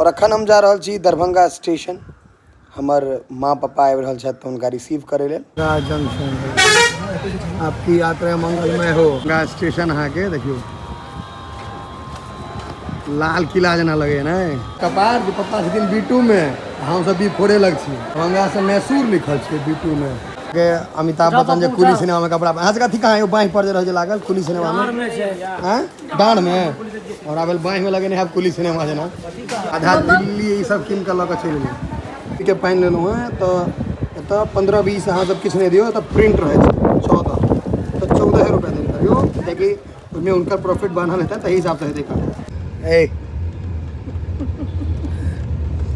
आओर अखन हम जा रहल छी दरभंगा स्टेशन। हमर माँ पापा आबि रहल छथि तऽ हुनका रिसीव करै लेल। जंक्शन आपकी यात्रा मंगलमय हो। दरभंगा स्टेशन अहाँके देखियौ लाल किला जेना लगैया ने। कपार जे पप्पा छथिन बी 2 में, हम सब बी 4 लग छी। दरभंगा से मैसूर लिखल छै बी 2 में। के अमिताभ बच्चन जे कुली सिनेमा में कपड़ा अहाँ सबके अथी कहाँ यौ बाँहि पर जे रहै छै लागल कुली सिनेमा में, आँय डाँढ़ में, हमरा भेल बाँहि में लगेने हैब कुली सिनेमा जेना। आधा दिल्ली ई सब कीन कऽ लऽ कऽ चलि गेलै। के पानि लेलहुँ हेँ तऽ एतऽ 15-20 अहाँ सब किछु नहि दियौ, एतऽ प्रिंट रहै छै 14, तऽ 14 रुपैआ देल करियौ, कियाकि ओहिमे हुनकर प्रॉफिट बान्हल हेतै ताहि हिसाबसँ हेतै काम। ए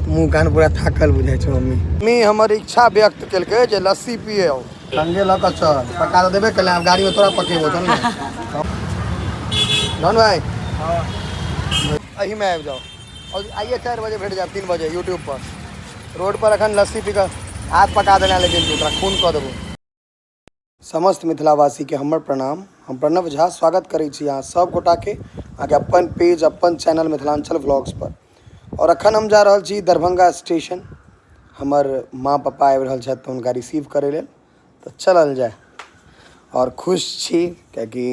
मुँह कान पूरा थाकल बुझाइ छै। मम्मी मम्मी हमर इच्छा व्यक्त केलकै जे लस्सी पिए आउ, संगे लऽ कऽ चल। पका तऽ देबे केलै, आब गाड़ीमे तोरा पकेबो। चल ने धन भाई, एहिमे आबि जाउ और आइए 4 बजे भेट जायब, 3 बजे यूट्यूब पर। रोड पर अखन लस्सी पी कऽ हाथ पका देना, लेकिन तू तोरा खून कऽ देबो। समस्त मिथिलावासीके हमर प्रणाम। हम प्रणव झा स्वागत करै छी अहाँ सब गोटाके अहाँके अपन पेज अपन चैनल मिथिलाञ्चल व्लॉग्स पर। आओर अखन हम जा रहल छी दरभंगा स्टेशन। हमर माँ पप्पा आबि रहल छथि तऽ हुनका रिसीव करै लेल तऽ चलल जाय। आओर खुश छी कियाकि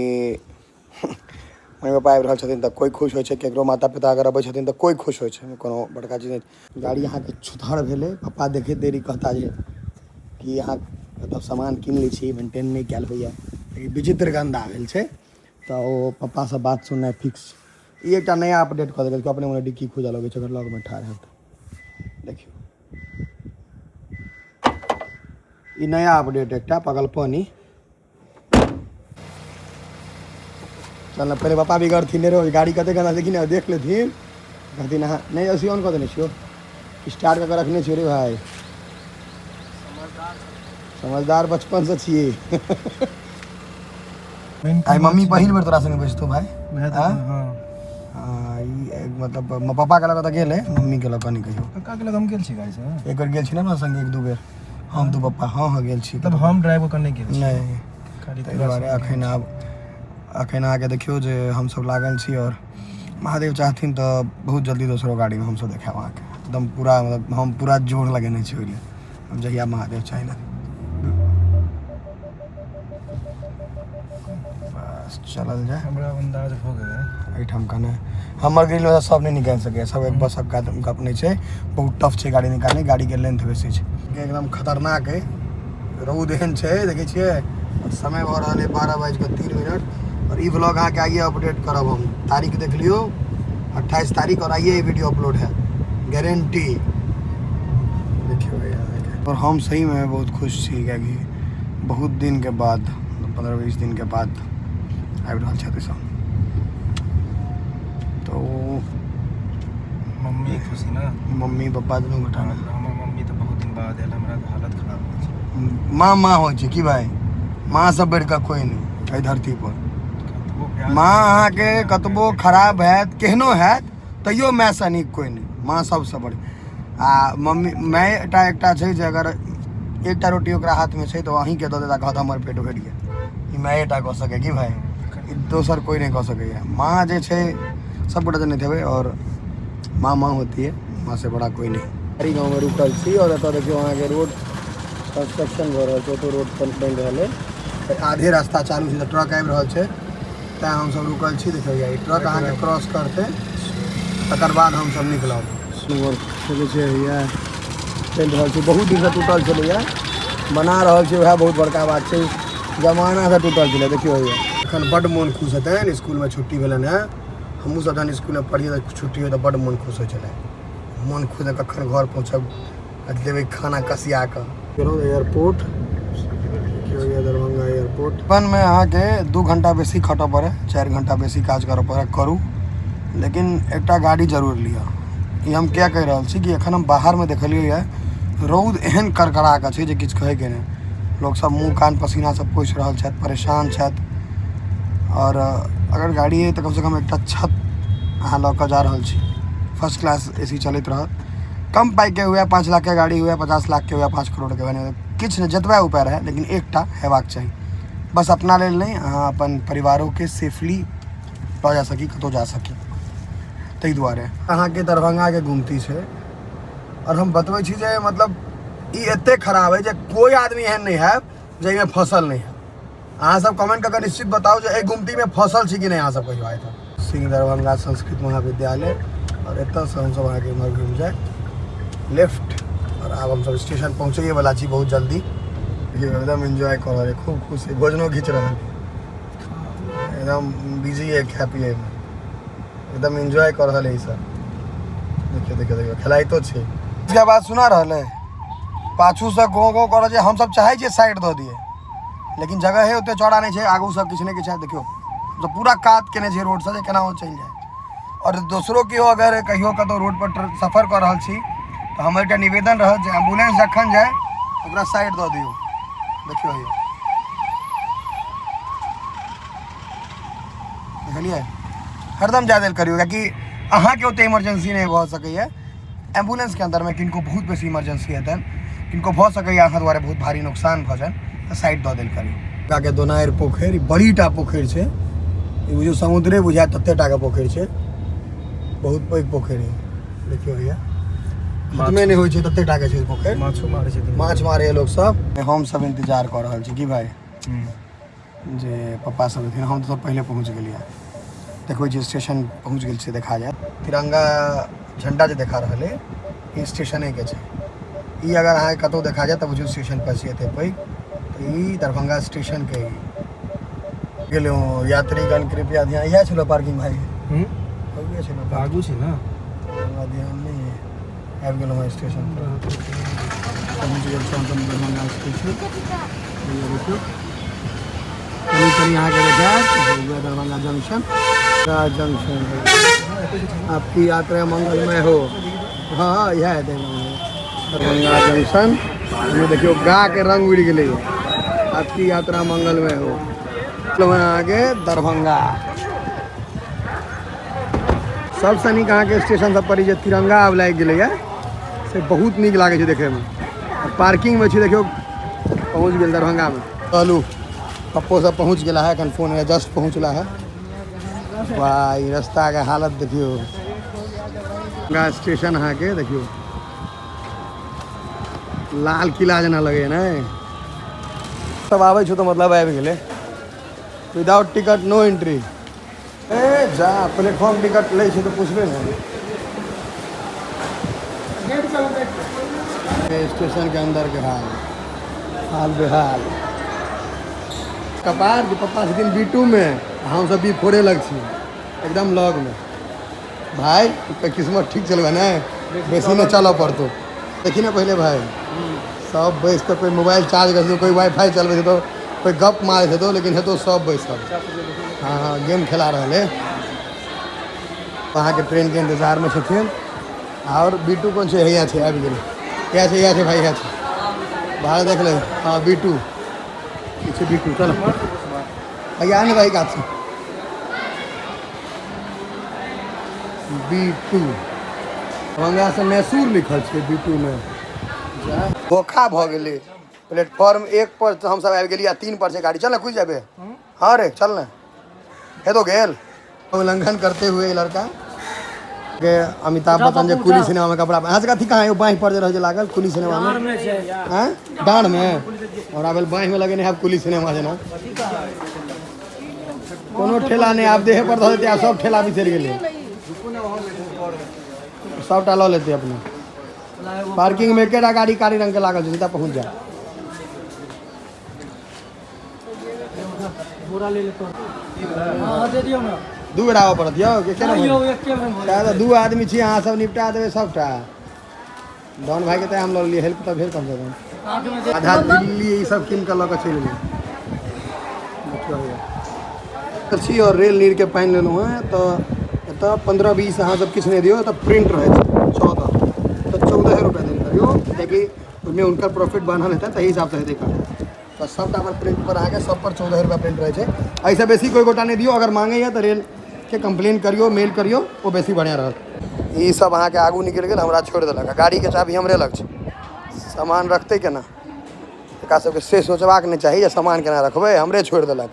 मम्मी पप्पा आबि रहल छथिन तऽ कोइ खुश होइ छै, ककरो माता पिता अगर अबै छथिन तऽ कोइ खुश होइ छै, कोनो बड़का चीज नहि। गाड़ी अहाँके छुतहर भेलै, पप्पा देखैत देरी कहता जे कि अहाँ मतलब सामान कीन लै छी, मेंटेन नहि कयल होइए, लेकिन विचित्र गन्दा भेल छै। तऽ ओ पप्पासँ बात सुननाइ फिक्स। ई एकटा नया अपडेट कऽ देलकै, अपने मने डिक्की खुजऽ लगै छै अगर लगमे ठाढ़ हैत। देखियौ ई नया अपडेट एकटा पगलपनी। चल ने पहिले पापा बिगड़थिन रे, गाड़ी कते गंदा देखी ने, देख लेथिन कहथिन अहाँ नहि। एसी ऑन कऽ देने छियौ, स्टार्ट कऽ के रखने छियौ रे भाई। समझदार बचपन से छियै। आइ मम्मी पहिल बेर तोरा संगे बैसतो भाई। हाँ? हाँ, ई मतलब पापा के लऽ कऽ तऽ गेल है, मम्मी के लऽ कऽ नहि कहियो। कक्का के लग हम गेल छी गाड़ी से। एक बेर गेल छी ने हमरा संगे, एक दू बेर हम तू पप्पा। हाँ हाँ गेल छी। मतलब हम ड्राइव कऽ नहि गेल छी। नहि खाली ताहि दुआरे अखन आब अखन अहाँके देखियौ जे हमसब लागल छी और महादेव चाहथिन तऽ बहुत जल्दी दोसरो गाड़ीमे हमसब देखायब अहाँके एकदम पूरा, मतलब हम पूरा जोर लगेने छी ओहि लेल। हम जहिया महादेव चाहले बस चलल जाय। हमरा अंदाज हो गेलै एहिठाम कने हमर ग्रिल में सब नहि निकालि सकैए, सब एक बस का गप नहि छै, बहुत टफ छै गाड़ी निकालने, गाड़ीके लेंथ बेसी छै। एकदम खतरनाक है, रौद एहन छै देखै छियै। समय भऽ रहल है 12:03 और ई व्लॉग अहाँके आइए अपडेट करब हम। तारीख देख लियौ 28 तारीख और आइए ई वीडियो अपलोड है गारंटी। देखियौ अहाँके और हम सहीमे बहुत खुश छी कियाकि बहुत दिनके बाद 15-20 दिनके बाद आबि रहल छथि सब। तो मम्मी खुशी ना, मम्मी पप्पा दुनू गोटा ने। हमर मम्मी तऽ बहुत दिन बाद आयल, हमरा तऽ हालत खराब हो छै। माँ माँ होइ छै की भाई, माँ सब बढ़ि कऽ कोइ नहि एहि धरती पर। कतबो प्यार माँ अहाँके कतबो खराब हैत केहनो हैत तैयो मायसँ नीक कोइ नहि, माँ सबसँ बड़। आ मम्मी माय एकटा एकटा छै जे अगर एकटा रोटी ओकरा हाथमे छै तऽ ओ अहीँके दऽ देता, कहत हमर पेट भरि गेल। ई माये टा कऽ सकै की भाई, ई दोसर कोइ नहि कऽ सकैए। माँ जे छै सब गोटा जनैत हेबै और माँ माँ होती है, माँ से बड़ा कोइ नहि। हरी गाँवमे रुकल छी और एतऽ देखियौ अहाँके रोड कंस्ट्रक्शन भऽ रहल छै, ओतऽ रोड बनि रहल है, आधे रास्ता चालू छै तऽ ट्रक आबि रहल छै, तैँ हमसब रुकल छी। देखियौ ई ट्रक अहाँके क्रॉस करतै तकर बाद हमसब निकलब। देखै छियै हैया चलि रहल छै, बहुत दिनसँ टूटल छलैए, बना रहल छै, वएह बहुत बड़का बात छै, जमानासँ टूटल छलै। देखियौ हैया एखन बड्ड मोन खुश हेतनि, इसकुलमे छुट्टी भेलनि हेँ। हमहूँ सब जहन इसकुलमे पढ़ियै तऽ छुट्टी होइ तऽ बड्ड मोन खुश होइ छलै, मोन खुश कखन घर पहुँचब आ देबै खाना कसिया कऽ। गेलहुँ एयरपोर्ट, देखियौ दरभंगा एयरपोर्ट। जीवनमे अहाँके 2 घंटा बेसी खटऽ पड़ै, 4 घंटा बेसी काज करऽ पड़ै, करू, लेकिन एकटा गाड़ी जरूर लिअ। ई हम किया कहि रहल छी कि एखन हम बाहरमे देखलियै यऽ रौद एहन करकरा कऽ छै जे किछु कहैके नहि, लोकसब मुँह कान पसीना सब पोछि रहल छथि, परेशान छथि। आओर अगर गाड़ी अइ तऽ कमसँ कम एकटा छत अहाँ लऽ कऽ जा रहल छी, फर्स्ट क्लास ए सी चलैत रहत। कम पाइके हुए, 5 लाखके गाड़ी हुए, 50 लाखके हुए, 5 करोड़के हुए, किछु नहि, जतबा उपाय रहै लेकिन एकटा हेबाक चाही, बस अपना लेल नहि, अहाँ अपन परिवारोके सेफली लऽ जा सकी, कतहु जा सकी। ताहि दुआरे अहाँके दरभंगाके गुमती छै। आओर हम बतबै छी जे मतलब ई एतेक खराब है जे कोइ आदमी एहन नहि हैब जाहिमे फसल नहि हैब। अहाँ सब कमेंट कऽ कऽ निश्चित बताउ जे एहि गुमतीमे फसल छी कि नहि अहाँ सब कहियो आइ तक। सिंह दरभंगा संस्कृत महाविद्यालय, आओर एतऽसँ हमसब अहाँके एम्हर घुमि जाय लेफ्ट। आओर आब हमसब स्टेशन पहुँचैए वाला छी बहुत जल्दी। एकदम एन्जॉय कऽ रहल है, खूब खुश है, भोजनो घीच रहल है, एकदम बिजी है खाय पियैमे, एकदम एन्जॉय कऽ रहल है ई सब। देखियौ देखियौ देखियौ खेलाइतो छै। इसके बाद सुना रहल है पाछूसँ गाँव गाँव कऽ रहल छै। हमसब चाहै छियै साइड दऽ दियै, लेकिन जगह है ओते चौड़ा नहि छै, आगूसँ किछु ने किछु। देखियौ हमसब पूरा कात केने छियै रोडसँ जे केना ओ चलि जाय। आओर दोसरो केओ अगर कहियो कतहु रोडपर सफर कऽ रहल छी तऽ हमर एकटा निवेदन रहत जे एम्बुलेंस जखन जाय ओकरा साइड दऽ दियौ। देखियौ हैया देखलियै, हरदम जाय देल करियौ, कियाकि अहाँके ओते इमरजेंसी नहि भऽ सकैए। एम्बुलेंसके अन्दरमे किनको बहुत बेसी इमरजेंसी हेतनि, किनको भऽ सकैए अहाँ दुआरे बहुत भारी नुकसान भऽ जानि, तऽ साइड दऽ देल करियौ। के दोनारि पोखरि बड़ी टा पोखरि छै, ई बुझियौ समुद्रे बुझायत तते टाके पोखरि छै, बहुत पैघ पोखरि है। देखियौ भैया खतमे नहि होइ छै तते टाके छै पोखरि। माछो मारै छथिन, माछ मारै लोक सब। हम सब इंतजार कऽ रहल छी की भाई जे पप्पा सब एथिन, हम तऽ सब पहिले पहुँच गेलियै। देखबै छी स्टेशन पहुँच गेल छै, देखा जायत तिरंगा झंडा जे देखा रहल है ई स्टेशनेके छै। ई अगर अहाँके कतहु देखा जायत तऽ बुझियौ स्टेशन पर छी एते पैघ, तऽ ई दरभंगा स्टेशनके गेलहुँ। यात्रीगण कृपया ध्यान, इएह छलो पार्किंग भाई, इएह छलो आगू छै ने, हमरा ध्यान नहि है। आबि गेलहुँ स्टेशन पर, पहुँच गेल छी हमसब दरभंगा स्टेशन। देखियौ कनि कनि अहाँके देखायत दरभंगा जंक्शन, जंक्शन। आपकी यात्रा मंगलमय हो। हाँ इएह हेतै दरभंगा जंक्शन। देखियौ गा के रंग उड़ि गेलै। आपकी यात्रा मंगलमय हो। अहाँके दरभंगा सबसँ नीक अहाँके स्टेशन सब पर जे तिरंगा आब लागि गेलैए से बहुत नीक लागै छै देखैमे। पार्किंगमे छी, देखियौ पहुँच गेल दरभंगामे। चलू पप्पो सब पहुँच गेला है, एखन फोन है जस्ट पहुँचला है। वाह ई रास्ताके हालत देखियौ। दरभंगा स्टेशन अहाँके देखियौ लाल किला जेना लगैए ने। सब आबै छौ तऽ मतलब आबि गेलै। विदाउट टिकट नो एंट्री। ए जा प्लेटफॉर्म टिकट लै छै तऽ पुछबै ने। स्टेशन के अंदर के हाल हाल बेहाल। कपार जे पप्पा छथिन B2 में, हमसब B4 लग छी, एकदम लग में। भाई तो किस्मत ठीक चलबे ने, बेसी नहीं चलऽ पड़तो। देखी ने पहले भाई सब बैस कऽ कोई मोबाइल चार्ज कर कोई वाईफाई चलबै छै तो कोई गप मारै छै तो, लेकिन हेतो सब बैसल। हाँ हाँ गेम खेला रहल है। अहाँके ट्रेनके इंतजारमे छथिन। आओर बीटू कोन छै? हैया छै, आबि गेलै। इएह छै, इएह छै भाई, इएह छै बाहर देख ले। हाँ बीटू ई छै, बीटू चल भैया ने भाई कात से। बीटू दरभंगा से मैसूर लिखल छै बीटू में। धोखा भऽ गेलै। प्लेटफॉर्म 1 पर हमसब आबि गेलियै आ 3 पर छै गाड़ी। चल ने खुजि जेबै। हाँ रे चल ने, हे तो गेल। उल्लंघन करते हुए लड़का के अमिताभ बच्चन जे कुली सिनेमा में कपड़ा अहाँ सबके अथी कहाँ यौ बाँहि पर जे रहै छै लागल कुली सिनेमा में, आँय डाँढ़ में, और आबेल बाँहि में लगेने हैब कुली सिनेमा जेना। कोनो ठेला नहि आब देहे पर धऽ देतै, आब सब ठेला बिसरि गेलै, सबटा लऽ लेतै अपने। पार्किंग में एकेटा गाड़ी कारी रंग के लागल छै, सीधा पहुँच जाए। दू बेर आबऽ पड़त यौ के केना भऽ दू आदमी छी अहाँ सब निपटा देबै सबटा। डॉन भाई के तऽ हम लऽ लेलियै हेल्प तऽ भेल कम से कम। आधा दिल्ली ई सब कीन कऽ लऽ कऽ चलि गेलै। छी और रेल नीर के पानि लेलहुँ हेँ तऽ एतऽ 15-20 अहाँ सब किछु नहि दियौ, एतऽ प्रिंट रहै छै 14, तऽ 14 रुपैआ देल करियौ, कियाकि ओहिमे हुनकर प्रॉफिट बान्हल हेतै ताहि हिसाबसँ हेतै काम। तऽ सबटा पर प्रिंट पर अहाँके सब पर 14 रुपैआ प्रिंट रहै छै। एहिसँ बेसी कोइ गोटा नहि दियौ, अगर मांगैए तऽ रेलके कम्प्लेन करियौ, मेल करियौ, ओ बेसी बढ़िआँ रहत। ई सब अहाँके आगू निकलि गेल, हमरा छोड़ि देलक। आ गाड़ीके चाभी हमरे लग छै, सामान रखतै केना? एकरा सबके से सोचबाक नहि चाही जे सामान केना रखबै, हमरे छोड़ि देलक।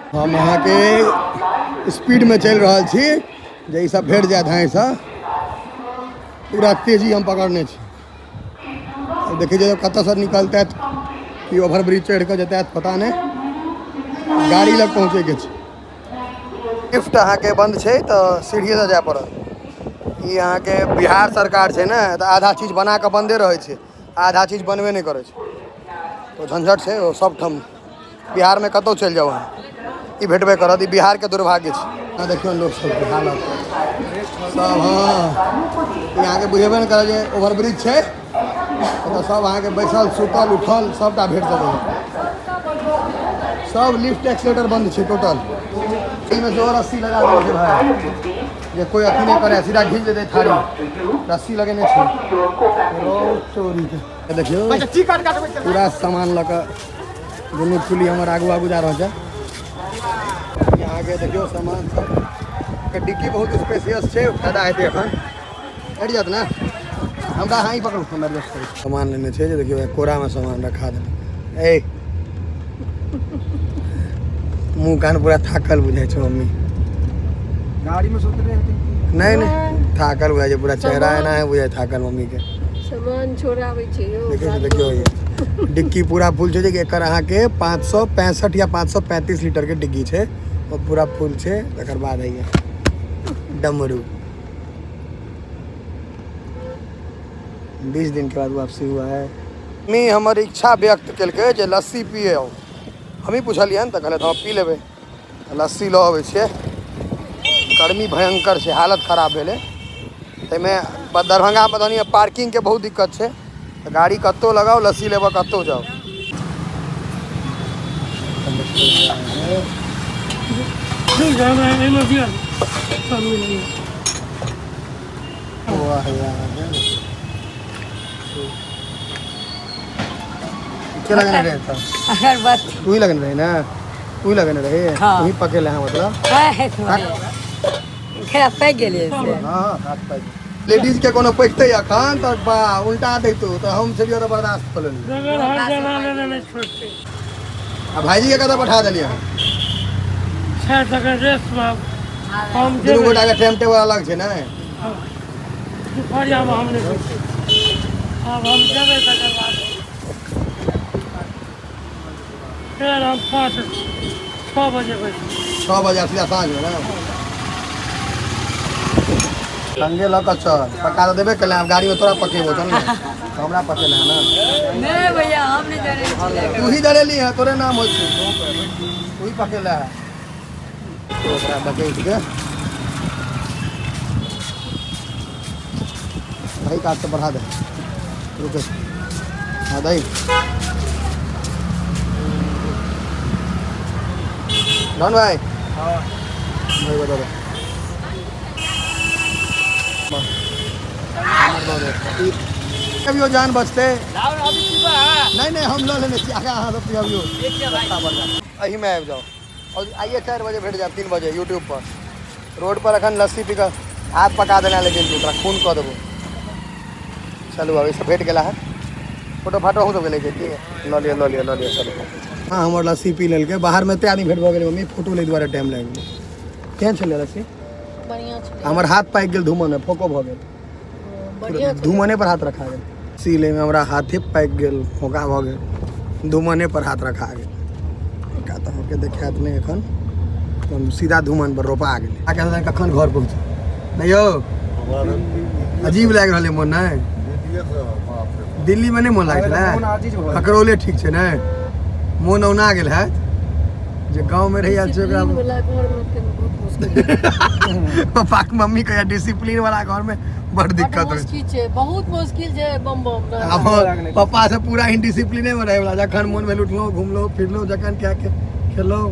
हम अहाँके स्पीडमे चलि रहल छी। जे ई सब भेट जायत अहाँसँ। पूरा तेजी हम पकड़ने छी। आब देखै छियै कतऽसँ निकलतै कि ओवर ब्रिज चढ़ि कऽ जेतै पता नहि। गाड़ी लग पहुँचैके छै। लिफ्ट अहाँके बन्द छै तऽ सीढ़ीसँ जाय पड़त। ई अहाँके बिहार सरकार छै ने, तऽ आधा चीज बना कऽ बन्दे रहै छै, आधा चीज बनबे नहि करै छै। तऽ झंझट छै ओ सबठाम। बिहारमे कतहु चलि जाउ अहाँ, ई भेटबे करत। ई बिहारके दुर्भाग्य छै। अहाँ देखियौ लोक सबके हालत सब। हँ, ई अहाँके बुझेबे नहि करत जे ओवरब्रिज छै। ओतऽ सब अहाँके बैसल सुतल उठल सबटा भेट सकैए। सब लिफ्ट एक्सीलेटर बन्द छै टोटल। एहिमे सेहो रस्सी लगा देने छै भाय, जे कोइ अथी नहि करे, सीधा घीच देतै थारी। रस्सी लगेने छै। चोरीके देखियौ, पूरा सामान लऽ कऽ दुनू कुली हमर आगू आगू जा रहल छै। अहाँके देखियौ सामान सब के डिक्की बहुत स्पेसियस छै, फायदा हेतै। एखन हटि जायत ने हमरा। हाँ, ई पकड़ू, हम एडजस्ट करै छी। सामान लेने छै जे देखियौ, कोरामे सामान रखा देलक। ए मुँह कान पूरा थाकल बुझाइ छै मम्मी। गाड़ी में सुतले हेथिन। नहि नहि, थाकल बुझाइ छै पूरा चेहरा, एना है बुझाइ थाकल मम्मी के। सामान छोड़ाबै छै यौ। देखियौ ने, देखियौ, ये डिक्की पूरा फुल छै, जे कि एकर अहाँके 565 या 535 लीटर के डिग्गी छै, ओ पूरा फुल छै। तकर बाद हैया डमरू। 20 दिन के बाद वापसी हुआ है। मम्मी हमर इच्छा व्यक्त केलकै जे लस्सी पिए आउ। हमही पुछलियनि तऽ कहलथि हँ पी लेबै। तऽ लस्सी लऽ अबै छियै। गर्मी भयंकर छै, हालत खराब भेलै। ताहिमे दरभंगा मधुबनीमे पार्किंगके बहुत दिक्कत छै, तऽ गाड़ी कतहु लगाउ, लस्सी लेबऽ कतहु जाउ। वाह यार, के लगने रहे तऽ अगरबत्ती। तू ही लगने रहे ना, तू ही लगने रहे। हाँ। तू ही पकेले हैं मतलब। खेरा पाकि गेलियै से। हाँ, हाथ पाकि लेडीज के कोनो पकतै अखन तऽ बा उल्टा दैतौ, तऽ हम छलियै तऽ बर्दाश्त कऽ लेलियै। आ भाईजी के कतऽ पठा देलियै? दुनू गोटा के टाइम टेबल अलग छै ने। दुपहरियामे हम नहि बैसै छी, आब हम जेबै तकर बाद फेर हम 5-6 बजे बैसबै। 6 बजे सीधा साँझमे ने संगे लऽ कऽ चल। पका तऽ देबे केले, आब गाड़ीमे तोरा पकेबो। चल ने, तऽ हमरा पकेले है ने। नहि भैया, हम नहि जरै छियै। तू ही जरेली है, तोरे नाम होइ छै, तू ही पकेले है। तो ओकरा बकैट के भाई काट से बढ़ा दे। रुके, हाँ दही डन भाई। भाई बता दे, हमर दऽ दे। अभियो जान बचतै। नहीं नहीं, हम लऽ लेने छी। आगाँ अहाँ सब पियबियौ। एहिमे आबि जाउ और आइए 4 बजे भेट जायब, 3 बजे यूट्यूब पर। रोड पर अखन लस्सी पी कऽ हाथ पका देना, लेकिन तू तोरा खून कऽ देबो। चलू, आब एहिसँ भेट गेला है। फोटो फाटो अहूँ सबके लै छै की? लऽ लिअ, लऽ लिअ, लऽ लिअ। चलू। हाँ, हमर लस्सी पी लेलकै। बाहरमे एते आदमी भेट भऽ गेलै मम्मी, फोटो लै दुआरे टाइम लागि गेलै। केहन छलै लस्सी? बढ़िआँ छलै। हमर हाथ पाकि गेल धूमन, फोको भऽ गेल। बढ़िआँ छलै। धूमने पर हाथ रखा गेल। लस्सी लैमे हमरा हाथे पाकि गेल, फोका भऽ गेल, धूमने पर हाथ रखा गेल। ओकरा तऽ अहाँके देखायत नहि एखन, हम सीधा धूमन पर रोपा गेलै। अहाँके कखन घर पहुँचब? नहि यौ, अजीब लागि रहल है मोन। नहि, दिल्लीमे नहि मोन लागै मोन छलै। आजीज भऽ गेल। ककरौले ठीक छै ने, मोन औना गेल हैत जे गाँवमे रहि आयल छै ओकरा। डिसिप्लिन वाला घरमे कनि बहुत मुश्किल। पप्पाके मम्मी कहिया डिसिप्लिन वाला घरमे बड़ बड दिक्कत होइ छै। मुश्किल छै, बहुत मुश्किल छै बम बम रहना। आब पप्पा से पूरा इनडिसिप्लिने में रहे वाला, जखन मोन भेल उठलहुँ, घुमलहुँ फिरलहुँ, जखन क्या के खेलहुँ।